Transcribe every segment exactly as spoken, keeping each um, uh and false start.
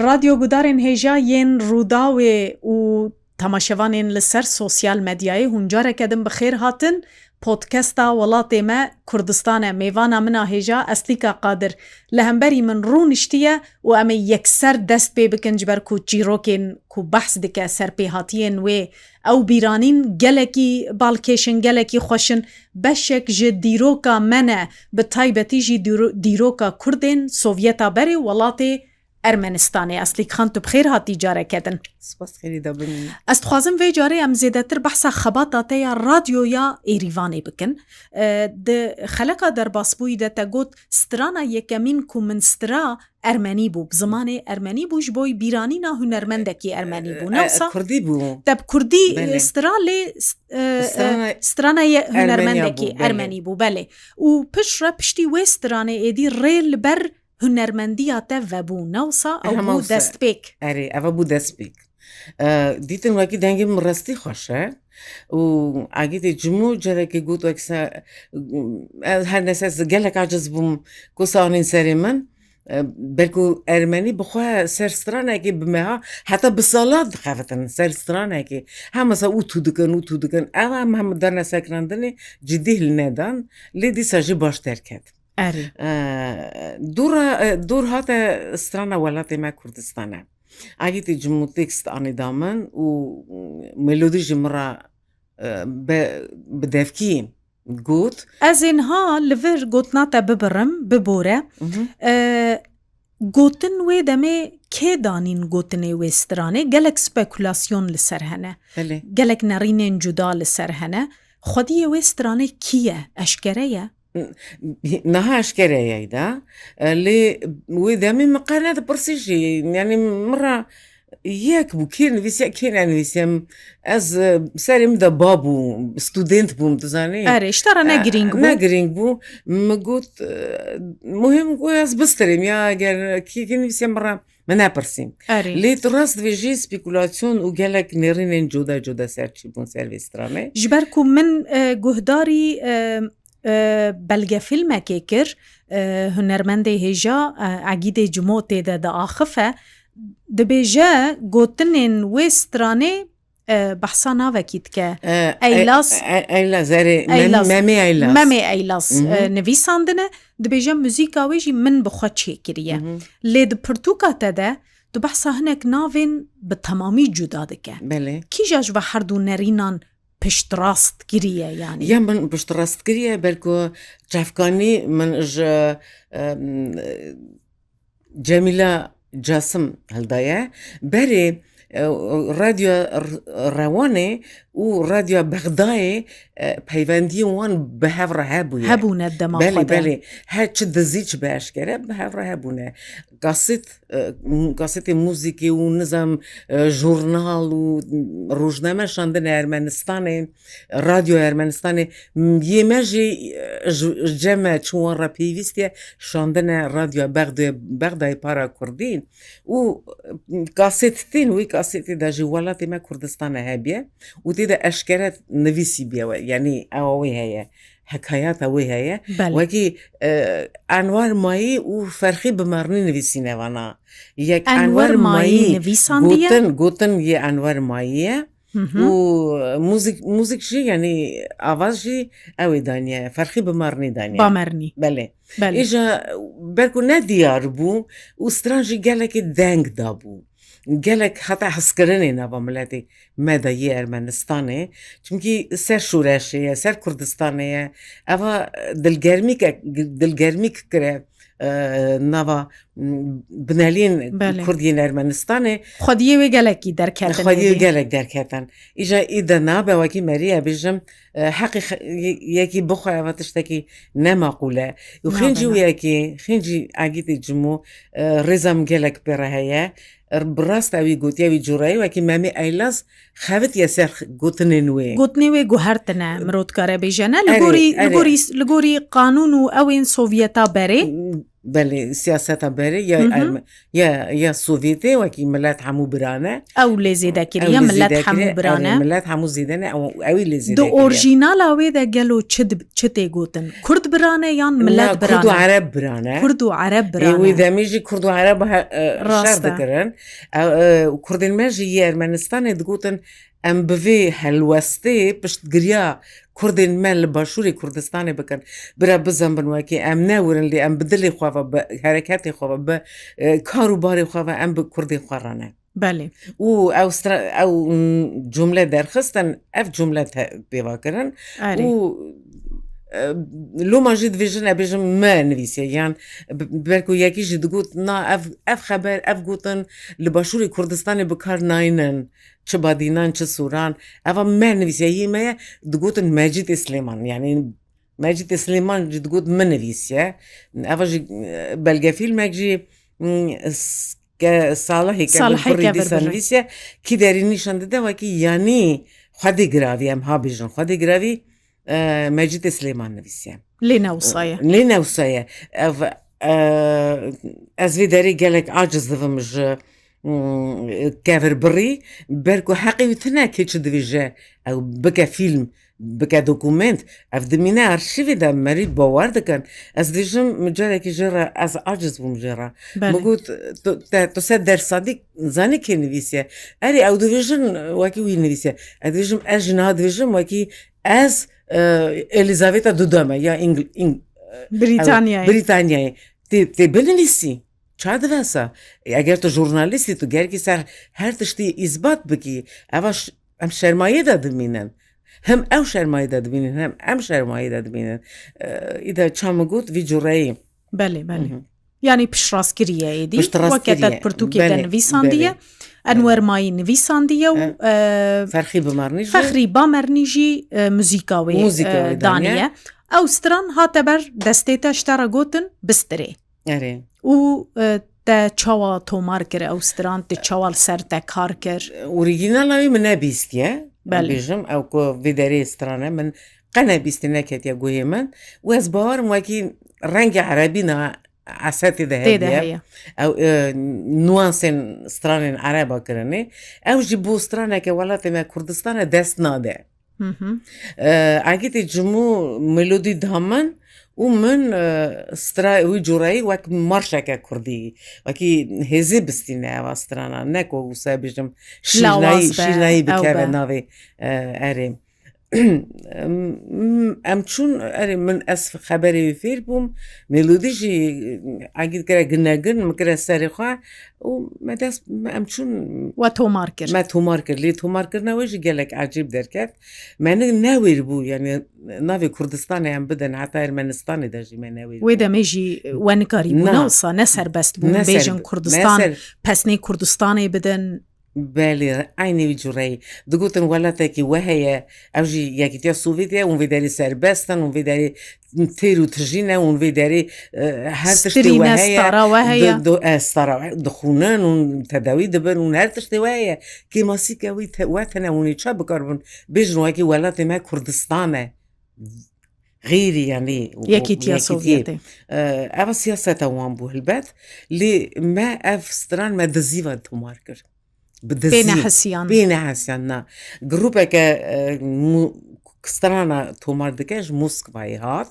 Radyo gudarên hêja yên Rûdawê û temaşevanên li ser sosyal medyayê, hûn careke din bi xêr hatin. Podcasta Welatê Me Kurdistan e. Mêvana min a hêja Eslîka Qadir li hemberî min rûniştiye û em ê yekser dest pê bikin, ji ber ku çîrokên ku behs dike serpêhatiyên wê, ew bîranîn gelekî balkêş in, gelekî xweş in. Beşek ji dîroka me ne, bi taybetî jî dîro-, dîroka Kurdên Sovyeta berê welatê Ermenistanê. Eslîk Xan, tu bi xêr hatî careke din. Spas, xêrî da bimînî. Ez dixwazim vê carê em zêdetir behsa xebata te ya radyoya Êrîvanê bikin. E, di xeleka derbasbûyî de te got, strana yekemîn ku min stira ermenî bû, bi zimanê ermenî bû, ji bo bîranîna hunermendekî ermenî bû. E, e, Newsa kurdî bû. Te bi kurdî, Belê. e, stira lê s-, e, e, Strana strana ye ermeniya hunermendekî bû, belê. ermenî bû, belê. Û piştre piştî wê stranê êdî rê li ber hunermendiya te vebû. Newsa ew Hema bû wisa. destpêk. Erê, eva bû destpêk. E, dîtin wekî dengê min rastî xweş e. Û Agîtê Cimû carekê got wek se, e, her nese ez gelek aciz bûm, kosa anîn serê min. E, belku ermenî bi xwe ser stranekê bi meha, heta bi sala dixebitin ser stranekê. Hema se û tu dikin, û tu dikin. Ev em hem dane sekrandinê cidî hilnedan, lê dîsa jî baş derket. Erê. E, dûra, e, dûr hate strana welatê me Kurdistan e. Agîtê Cimû tekst anî da min û melodî jî min re, e, be-, bi devkî got. Ez ê niha li vir gotina te bibirim, bibore. Mhm. E, gotin wê demê kê danîn gotinê wê stranê? Gelek spekulasyon li ser hene. Belê. Gelek nerînên cuda li ser hene. Xwediyê wê stranê kî ye? Eşkere ye? Niha eşkere ye da. E, lê wê demê min qe nedipirsî jî. Yanî min re yek bû, kê nivîsiye, kê nenivîsiye. Ez, e, serê min de ba bû, student bûm, tu zanî. Erê, ji te re ne E, girîng bû. ne girîng bû. Min got, e, muhim ku ez bistirêm ya, eger kê, kê nivîsiye min re, min nepirsî. Erê. Lê tu rast dibêjî, spekulasyon û gelek nêrînên cuda cuda ser çîbûn ser vê stranê. Ji ber ku min, e, guhdarî, e, e, belgefîlmekê kir, e, hunermendê hêja, e, Egîdê Cimo tê de diaxife, dibêje gotinên wê stranê, e, behsa navekî dike. E, Eylas. E, e, Eylas, erê, Mem-, Eylas. Memê Eylas. Memê Eylas, Mhm. e, nivîsandine, dibêje muzîka wê jî min bi xwe çêkiriye. Mhm. Lê di pirtûka te de tu behsa hinek navên bi temamî cuda dike. Belê. Kîja ji ve her du nerînan piştrast kiriye, yanî? Ya min piştrast kiriye, belku çavkanî min ji, em, Cemîla Casim hildaye. Berê, e, Radyo R-, Rewanê û Radyo Bexdayê, e, peywendiyên wan bi hev re hebûye. Hebûne dema Belê, xwe de. belê. Her çi dizî, çi bi eşkere bi hev re hebûne. Kaset, e, m-, kasetê muzîkê û nizam, e, jurnal û rojname şandine Ermenistanê, Radyo Ermenistanê, m-, yê me jî, e, ji, ji cem me çi wan re pêwîst e, şandine Radyo Bexdê-, Bexdayê para Kurdî. Û, e, kasetên wî, kasetê de jî welatê me Kurdistan e hebiye û tê de eşkere nivîsî biye we, yanî ewa wê heye. Hekayata wê heye. Belê. Wekî, e, Enwer Mayî û Ferxî Bimarnî nivîsîne vana. Yek Enwer Enwer Mayî Mayî nivîsandiye? gotin, gotin yê Enwer Mayî ye. Hı hı. Û muzîk, muzîk jî, yanî avaz jî ew ê daniye. Ferxî Bimarnî daniye. Bamernî. Belê. Belê. Îja ber ku ne diyar bû û stran jî gelekî deng dabû. Gelek heta hezkirinê nava miletê me de yê Ermenistanê. Çimkî ser şoreşê ye, ser Kurdistanê ye. Eva dilgermîk e, dilgermîk kire, e, nava, m, bineliyên Belê. Kurd yên Ermenistanê. Xwediyê wê gelekî derketin Xwediyê êdî. gelek derketin. Îja î de nabe wekî merî ye bêjim, e, heqî xe-, yekî bixwe eva tiştekî ne maqûl e. Û Nabe, xêncî wî nabe. yekî, xêncî Egîtê Cimo, e, rêza min gelek pê re heye. Er, bi rast ewî gotiye wî cureyê, wekî Memê Eylas xevitiye ser x-, gotinên wê. Gotinê wê guhertine, mirov dikare bêje, ne? Li Erê, gorî, li erê. gorî, li gorî qanûn û ewên Sovyeta berê. Belê, siyaseta berê ya Hı hı. Erme-, ya, ya Sovyetê wekî millet hemû birane. Ew lê zêde kiriye, Ew lê millet zêde hemû kiriye, birane. Erê, millet hemû zêde ne, ew, ew lê zêde Di kiriye. Orjînala wê de gelo çi dib-, çi tê gotin? Kurd birane yan millet Na, birane? Kurd û Ereb birane. Kurd û Ereb birane. Ê wî demî jî Kurd û Ereb he-, e, şer dikirin. E, e, Kurdên me jî yê Ermenistanê digotin, em bi vê helwestê piştgiriya Kurdên me li Başûrê Kurdistanê bikin. Bira bizembin wekî em ne werin lê em bi dilê xwe ve, bi hereketê xwe ve, bi, e, kar û barê xwe ve em bi Kurdên xwe re ne. Belê. Û ew stra-, ew, mm, cumle derxistin, ev cumle te-, pêva kirin. Erê. Û, e, loma jî divêjin, e, bêjin me nivîsiye. Yan, b-, belku yekî jî digot, na, ev, ev xeber, ev gotin li Başûrê Kurdistanê bi kar naynin. Çi badînan, çi sûran. Eva me nivîsiye, yê me ye, digotin Mecîdê Silêman. Yanî, Mecîdê Silêman jî digot min nivîsiye. Eva jî, e, belgefîlmek jî, mm, s-, ke Salihê Salihê Kevirbirî dîsa Kevirbirî. Nivîsiye. Kî derî nîşan dide wekî yanî Xwedê giravî, em ha bêjin Xwedê giravî, e, Mecîdê Silêman nivîsiye. Lê ne wisa ye. Lê ne wisa ye. Ev, e, ez vê derê gelek aciz dibim ji, mm, Kevirbirî. Belku heqê wî tune kê çi divêje ew bike fîlm, bike dokument. Ev dimîne arşîvê de merî bawer dikin. Ez dibêjim, min carekî jê re, ez aciz bûm jê re. Belê. Min got, tu, te, tu se dersadî zanî kê nivîsiye? Erê, ew dibêjin wekî wî nivîsiye. Ez dibêjim, ez jî niha dibêjim wekî ez, e, Elizaveta Dudame ya Îngl-, Îng-, e, Brîtanyayê. Brîtanyayê. Tê, tê binivîsî. Ça divesa? Eger tu jurnalîstî, tu gerkî ser her tiştî îsbat bikî. Eva ş-, em şermayê de dimînin. Hem ew şermayê de dimînin, hem em şermayê de dimînin. E, îda ça min got, vî cureyî. Belê, belê. Hı hı. Yanî piştrast kiriye êdî. Piştrast kiriye. Weke te pirtûkê te Belê, nivîsandiye. Belê. Enwer Mayî nivîsandiye û, E, e, Ferxî Bimernî jî. Ferxî Bamernî jî, e, muzîka wê, Muzîka e, wê daniye. Daniye. Ew stran hate ber destê te, ji te re gotin, bistirê. Erê. Û, e, te çawa tomar kir ew stran, te çawa li ser te kar kir? Orîgînala wî min nebîstiye. Belê. Em bêjim, ew ku vê derê stran e, min qe nebîstî, neketiye guhê min. Û ez bawer im wekî rengê erebî na esetê de Tê de hediye. Heye. Ew, e, nuansên stranên ereba kirinê. Ew jî bo straneke welatê me Kurdistan e dest nade. Hı hı. E, Egîtê Cimû melodî da min û min, e, stra-, wî cureyî wek marşeke kurdî, wekî hêzê bistîne eva strana, ne ku wisa bêjim şîrnayî, Lawaz be, şîrnayî ew bikeve be. Navê, e, erê. Em, em çûn, erê, min ez xeberê wî fêr bûm, melodî jî, e, Egît kire ginegin, min kire serê xwe, û me dest, me, em çûn We tomar kir. Me tomar kir. Lê tomarkirina wê jî gelek ecêb derket. Me ne, newêr bû, yanî navê Kurdistanê em bidin, heta Ermenistanê de jî me newêr Wê bû. Demê jî we nikarîbû, Na. Ne wisa, ne serbest bûn, Ne bêjin serb-, Kurdistan, ne ser- pesnê Kurdistanê bidin. Belê, eynî wî cureyî. Digotin welatekî we heye, ew jî Yekîtiya Sovyetê ye, hûn vê derê serbest in, hûn vê derê têr û tijî ne, hûn vê derê, e, her tiştê Stirî we ne, heye, stara we heye. Di, di, e, stara we, dixwînin, hûn tedawî dibin, hûn her tiştê we heye. Kêmasîke wî te, we tine hûn ê ça bikaribin? Bêjin wekî welatê me Kurdistan e. Xêrî, yanî, Yekîtiya Sovyetê. E, eva siyaseta wan bû hilbet. Lê me ev stran me dizî ve tomar kir. Bi dizî. Pê nehesiyan. Pê nehesiyan, na. Grûpeke, e, mu-, strana tomar dike ji Moskvayê hat.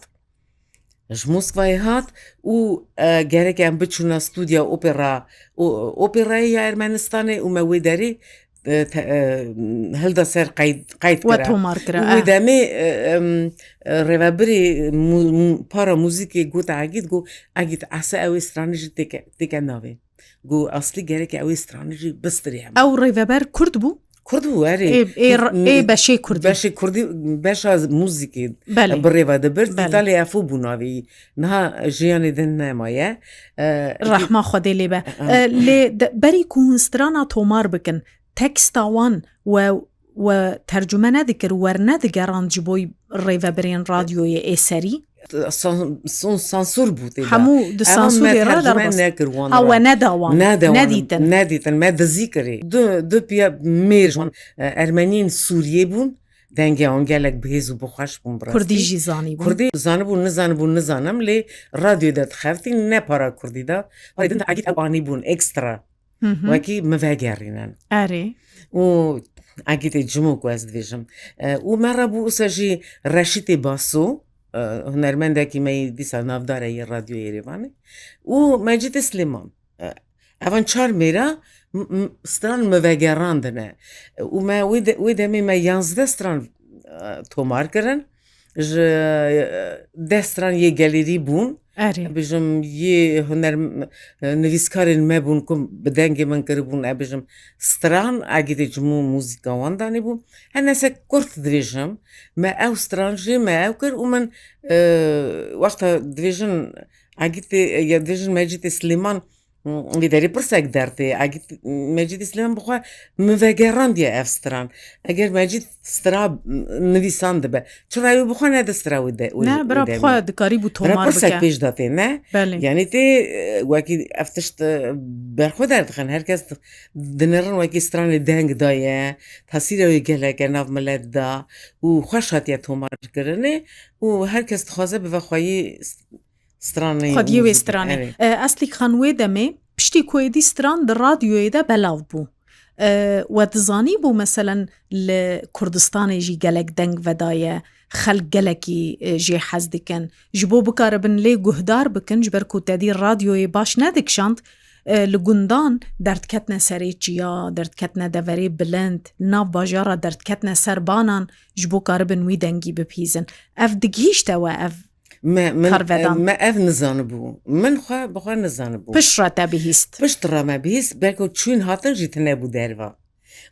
Ji Moskvayê hat û, e, gerek em biçûna stûdya opera, o, operayê ya Ermenistanê û me wê derê, e, te, e, hilda ser qeyd, qeyd We kira. Tomar kira, Û wê eh. Demê, e, em, e, rêvebirê mu-, mu-, para muzîkê got Egît, got, Egît, ese ew ê stranê jî têke, têke navê. Got, aslî gerek ew ê stranê jî bistirê hema. Ew rêveber Kurd bû? Kurd bû, erê. Ê, ê, ê beşê Kurdî. Beşê Kurdî, beşa muzîkê Belê. Bi rêve dibir. Belê. Vîtalê Efo bû navê wî. Niha jiyanê din nemaye. E, Rehma Xwedê lê be. E, E, lê de, berî ku hûn strana tomar bikin, teksta wan we, we tercume nedikir, wernedigerand ji bo rêvebirên radyoyê ê serî? San-, son sansûr bû tê de. Hemû di Evan sansûrê me re tercüme derbas. Nekir wan Ha, re. We neda wan. Neda wan. Nedîtin. Nedîtin. Me dizî kirê. Du, du piya mêr ji wan, e, Ermeniyên Sûriyê bûn. Dengê wan gelek bihêz û bixweş bûn, bi rastî. Kurdî jî zanîbûn. Kurdî zanibûn, nizanibûn, nizanim, lê radyoyê de dixeftîn, ne para kurdî de. Parê din de egît ew anîbûn, ekstra. Hı hı. Wekî min vegerînin. Erê. Û egîtê Cimo ku ez dibêjim. E, û me re bû wisa jî Reşîtê Baso, e, hunermendekî me yî dîsa navdar e yê Radyoyê Êrêvanê. Û Mecîdê Silêman. E, evan çar mêra m-, m-, stran me vegerandine. Û me wê de-, wê demê me yanzdeh stran, e, tomar kirin. Ji, e, deh stran yê gelêrî bûn. Erê. Bijim yê huner, e, nivîskarên me bûn ku bi dengê min kiribûn, e, bijim stran, egîdê Cimo muzîka wan danîbû. Henese kurt dibêjim, me ew stran jî me ew kir û min, e, wexta dibêjin egîtê, ya dibêjin Mecîdê Silêman, Vê derê pirsek dertê. Egît Mecîdî Silêman bi xwe min vegerandiye ev stran. Eger Mecîd stira nivîsan dibe, çira ew bi xwe nedi stira wê de, wê, Ne, bira wê bi demê? Xwe dikarî bû Bira tomar pirsek bike. Pêş de tê, ne? Belê. Yanî tê, e, wekî ev tişt, e, berxwe derdixin. Her kes dinirin wekî stranê deng daye, tesîra wê gelek e nav milet da û xweş hatiye tomar kirinê û her kes dixwaze bi vexweyî stranê Xwediyê wê muzîkê, stranê. Erê. E, Eslîk Xan, wê demê piştî ku êdî stran di radyoyê de belav bû. E, we dizanî bû, meselen, li Kurdistanê jî gelek deng vedaye, xelk gelekî, e, jê hez dikin. Ji bo bikaribin lê guhdar bikin, ji ber ku te dî radyoyê baş nedikişand, e, li gundan derdketine serê çiya, derdketine deverê bilind, li nav bajara derdketine ser banan, ji bo karibin wî dengî bibihîzin. Ev digihîşte we ev Me, min, karvedan. Me ev nizanibû. Min xwe bi xwe nizanibû. Pişt re te bihîst. Pişt re me bihîst, belko çûn hatin jî tine bû derva.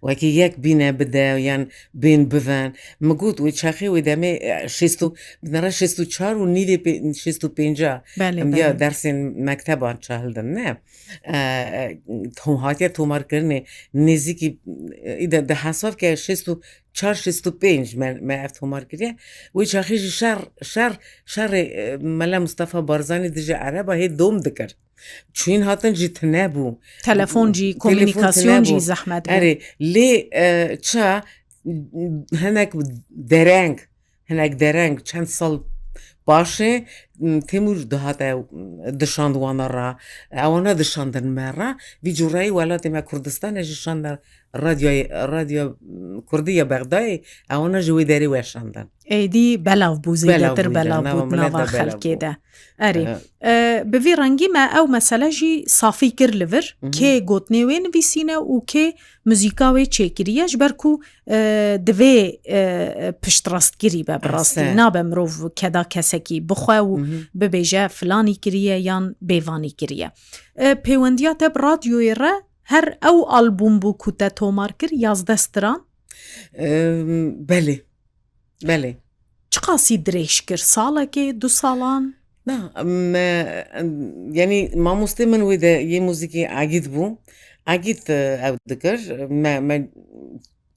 Wekî yek bîne bide yan bên biven. Min got, wê çaxê wê demê, e, şêst û, binera şêst û çar û nîvê pê-, şêst û pênca. Belê, Em diya belê. Dersên mekteban çahildin, ne? E, e, tom-, hatiye tomarkirinê nêzîkî, e, îde di hesab ke şêst û çar şêst û pênc me, me ev tomar kiriye. Wê çaxê jî şer, şer, şerê, e, Mele Mustafa Barzanî dijî Ereba hê dom dikir. Çûyîn hatin jî tine bû. Telefon jî, Telefon komunîkasyon tine jî bû. Zehmet bû. Erê, lê, e, ça hinek dereng, hinek dereng çend sal paşê, m, Têmûr dihate, m, dişand wana re, ewana dişandin me re. Vî cureyî welatê me Kurdistanê jî şandin radyoyê, radyo, m, Kurdî ya Bexdayê, ewana ji wê derê weşandin. Êdî belav bû, Belav zêdetir bû, belav nava bû di milet nava de belav xelkê bû. De. Erê. Ehe. E, bi vî rengî me ew mesele jî safî kir li vir. Mhm. Kê gotinê wê nivîsîne û kê muzîka wê çêkiriye, ji ber ku, e, divê, e, piştrastkirî be bi rastî. Rast e. Nabe mirov keda kesekî bixwe û Mhm. bibêje filanî kiriye yan bêvanî kiriye. E, pêwendiya te bi radyoyê re her ew albûm bû ku te tomar kir, yazdeh stran? Em, belê. Belê. Çiqasî dirêj kir? Salekê, du salan? Na, me, yanî mamostê min wê de yê muzîkî Egîd bû. Egîd, e, ew dikir. Me, me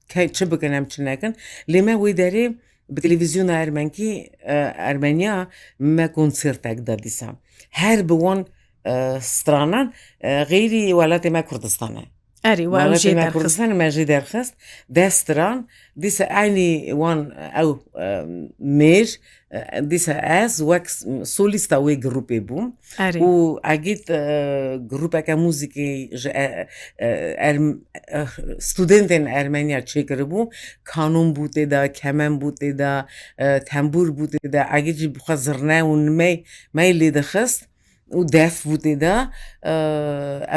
ke-, çi bikin em çi nekin. Lê me wê derê bi televîzyona Ermenkî, e, Ermeniya me konsertek da dîsa. Her bi wan, e, stranan, e, xeyrî welatê me Kurdistan e. Erê, we ew Welatê jê me derxist. Kurdistan me jê derxist. Deh stran, dîsa eynî wan ew, e, mêr, e, dîsa ez wek s-, solîsta wê grûpê bûm. Erê. Û Egîd, e, grûpeke muzîkî ji, e, e, erm-, e, studentên Ermeniya çêkiribû. Kanûn bû tê de, kemen bû tê de, e, tembûr bû tê de. Egîd jî bi xwe zirne û nimey me lê dixist. Û def bû tê de, e,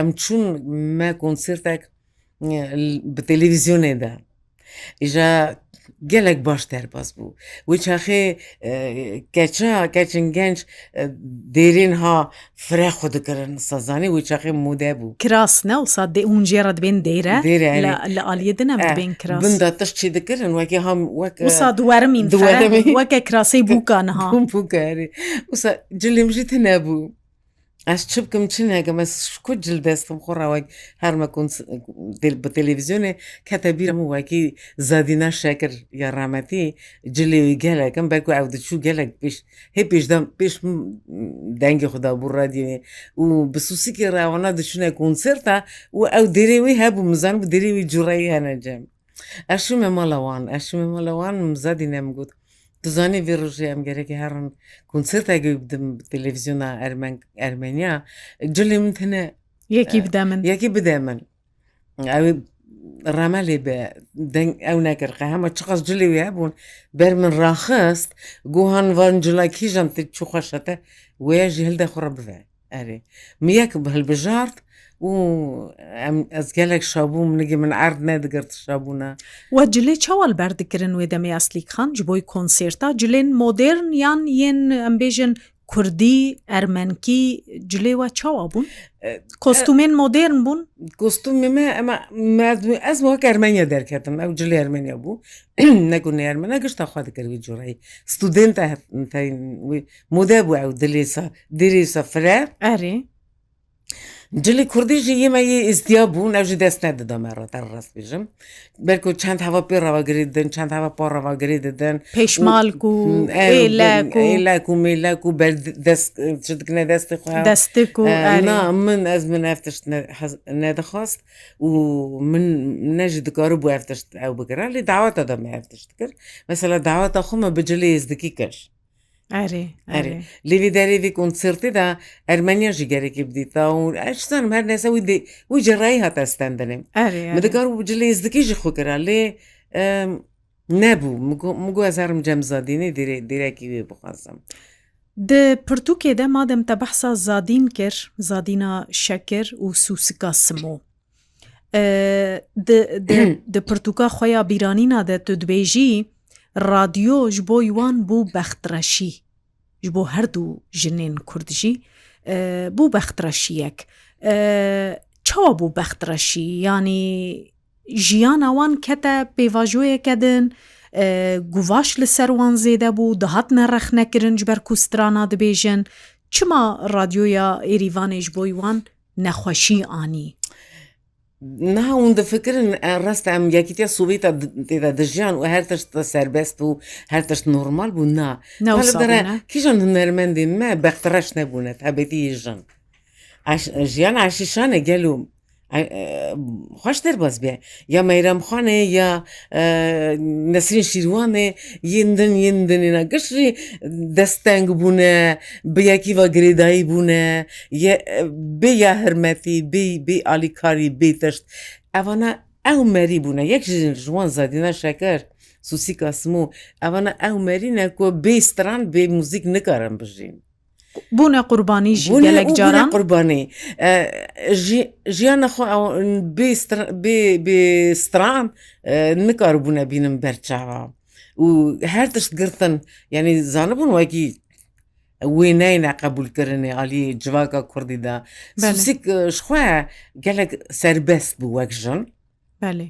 em çûn me konsertek, e, bi televîzyonê de. Îja gelek baş derbas bû. Wê çaxê, e, keça, keçên genc, e, dêrên ha fire xwe dikirin, sazanî wê çaxê mode bû. Kiras ne, wisa dê-, hûn jê re dibên dêre? Dêre, erê. Li, li aliyê din em Eh, dibên kiras. Bin de tişt çê dikirin, wekî ham, wek, Wisa eh, di werimîn di fe, werimî. Weke kirasê bûka niha. Bûka, erê. Wisa cilê min jî tune bû. Ez çi bikim, çi nekim, ez ji ku cil destim xwe re wek her me kons-, tel-, bi televîzyonê kete bîra min wekî Zadîna Şekir ya rahmetî cilê wî gelek in, belku ew diçû gelek pêş, hê pêş de, pêş min dengê xwe dabû radyoyê û bi sûsîkê re wana diçûne konserta û ew dêrê wî hebû, min zanibû dêrê wî cureyî hene cem. Ez çûme mala wan, ez çûme mala wan, min zadîne min got, tu zanî vê rojê em gerekê herin konserteke wî bidim bi televîzyona Ermen-, Ermeniya, cilê min tune, Yekî e, bide min. Yekî bide min. Ew reme lê be, deng ew nekir, qe hema çiqas cilê wî hebûn, ber min raxist, got, han van cila kîjan tê çi xweş e te, wê jî hilde xwe re bive. Erê. Min yek hilbijart û em, ez gelek şa bûm, nigê min erd nedigirt şabûna. We cilê çawa li ber dikirin wê demê Eslîk Xan, ji bo konserta? Cilên modern yan yên, em bêjin, kurdî, ermenkî, cilê we çawa bûn? E, Kostûmên modern bûn? Kostûmê me, ema me, ez, ez wek Ermenya derketim. Ew cilê Ermenya bû. Ne ku ne Ermena, gişta xwe dikir wî cureyî. Studenta he-, te-, wî mode bû ew dilê sa, dilê sa fire. Erê. Cilê kurdî jî yê me yê îstiya bûn, ew jî dest nedida me re, te rast bêjim. Belko çend heva pê reva girê didin, çend heva pa reva girê didin. Pêşmalk û Û, e, êlek û êlek û mêlek û ber dest, çi dikine destê xwe. Destik û, E, erê. Na, min, ez min ev tişt ne-, hez-, nedixwast û min ne jî dikaribû ev tişt ew bikira. Lê daweta de me ev tişt dikir. Mesela daweta xwe me bi cilê êzdikî kir. Erê, Erê. erê. Lê vê derê vê konsertê de Ermeniya jî gerekê bidîta û ez zanim her neyse wî dê, wî cerayî hate stendinê. Erê, Min erê. dikar û cilê êzdikî jî xwe kira. Lê, em, nebû. Min got, min got ez herim cem Zadînê dîrê-, dîrekî wê bixwazim. Di pirtûkê de madem te behsa Zadîn kir, Zadîna Şekir û Sûsika Simo. E, di, di, di pirtûka xwe ya bîranîna de tu dibêjî, radyo ji bo wan bû bextreşî. Ji bo her du jinên kurd jî, e, bû bextreşiyek. E, çawa bû bextreşî? Yanî jiyana wan kete pêvajoyeke din, e, guvaş li ser wan zêde bû, dihatine rexnekirin ji ber ku strana dibêjin. Çima radyoya Êrîvanê ji bo wan nexweşî anî? Niha hûn difikirin, e, rast e, em Yekîtiya Sovîeta di-, tê de dijiyan û her tişt serbest bû, her tişt normal bû? Na. Ne wisa bûne. Kîjan hunermendên me bextreş nebûne, taybetî yê jin. Eş-, jiyana Eşîşanê gelo, e, e, xweş derbas bûye. Ya Meyrem Xanê, ya, e, Nesrîn Şîrwanê, yên din, yên din êna giş jî desteng bûne, bi yekî ve girêdayî bûne. Ye, bê ya hirmetî, bê, bê alîkarî, bê tişt. Evana ew merî bûne. Yek ji, ji wan Zadîna Şeker, Sûsîka Simo, evana ew merî ne ku bê stran, bê muzîk nikarin bijîn. Bûne qurbanî jî Bûne gelek û bûne caran. qurbanî. E, ji-, jiyana xwe ew bê stra-, bê, bê stran, e, nikaribûne bînin ber çava. Û her tişt girtin, yanî zanibûn wekî wê neyne qebûlkirinê alî civaka kurdî de. Belê. Sûsîk, e, ji xwe gelek serbest bû wek jin. Belê.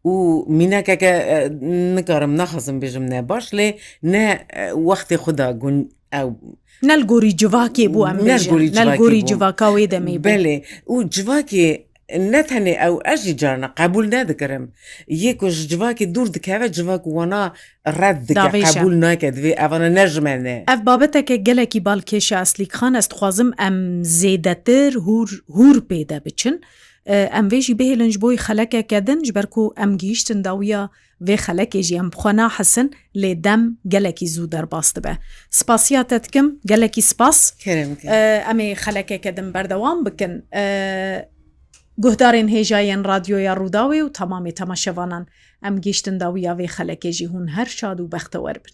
Û mînakeke, e, nikarim, naxwazim bêjim ne baş, lê ne, e, wextê xwe da gun-, ew Ne li gorî civakê bû, em Ne li bêjin. gorî Ne li civakê gorî bû. civaka wê demê bû. Belê. Û civakê ne tenê ew, ez jî carna qebûl nedikirim. Yê ku ji civakê dûr dikeve, civak wana red dike, Davêşe. qebûl nake, divê evana ne ji me ne. Ev babeteke gelekî balkêş e, Eslîk Xan, ez dixwazim em zêdetir hûr, hûr pê de biçin. E, em vê jî bihêlin ji bo xelekeke din, ji ber ku em gihîştin dawiya vê xelekê jî, em bi xwe nahisin, lê dem gelekî zû derbas dibe. Spasiya te dikim, gelekî spas. Kerem ke. E, em ê xelekeke din berdewam bikin. E, guhdarên hêja yên Radyoya Rûdawê û temamê temaşevanan, em gihîştin dawiya vê xelekê jî, hûn her şad û bextewer bin.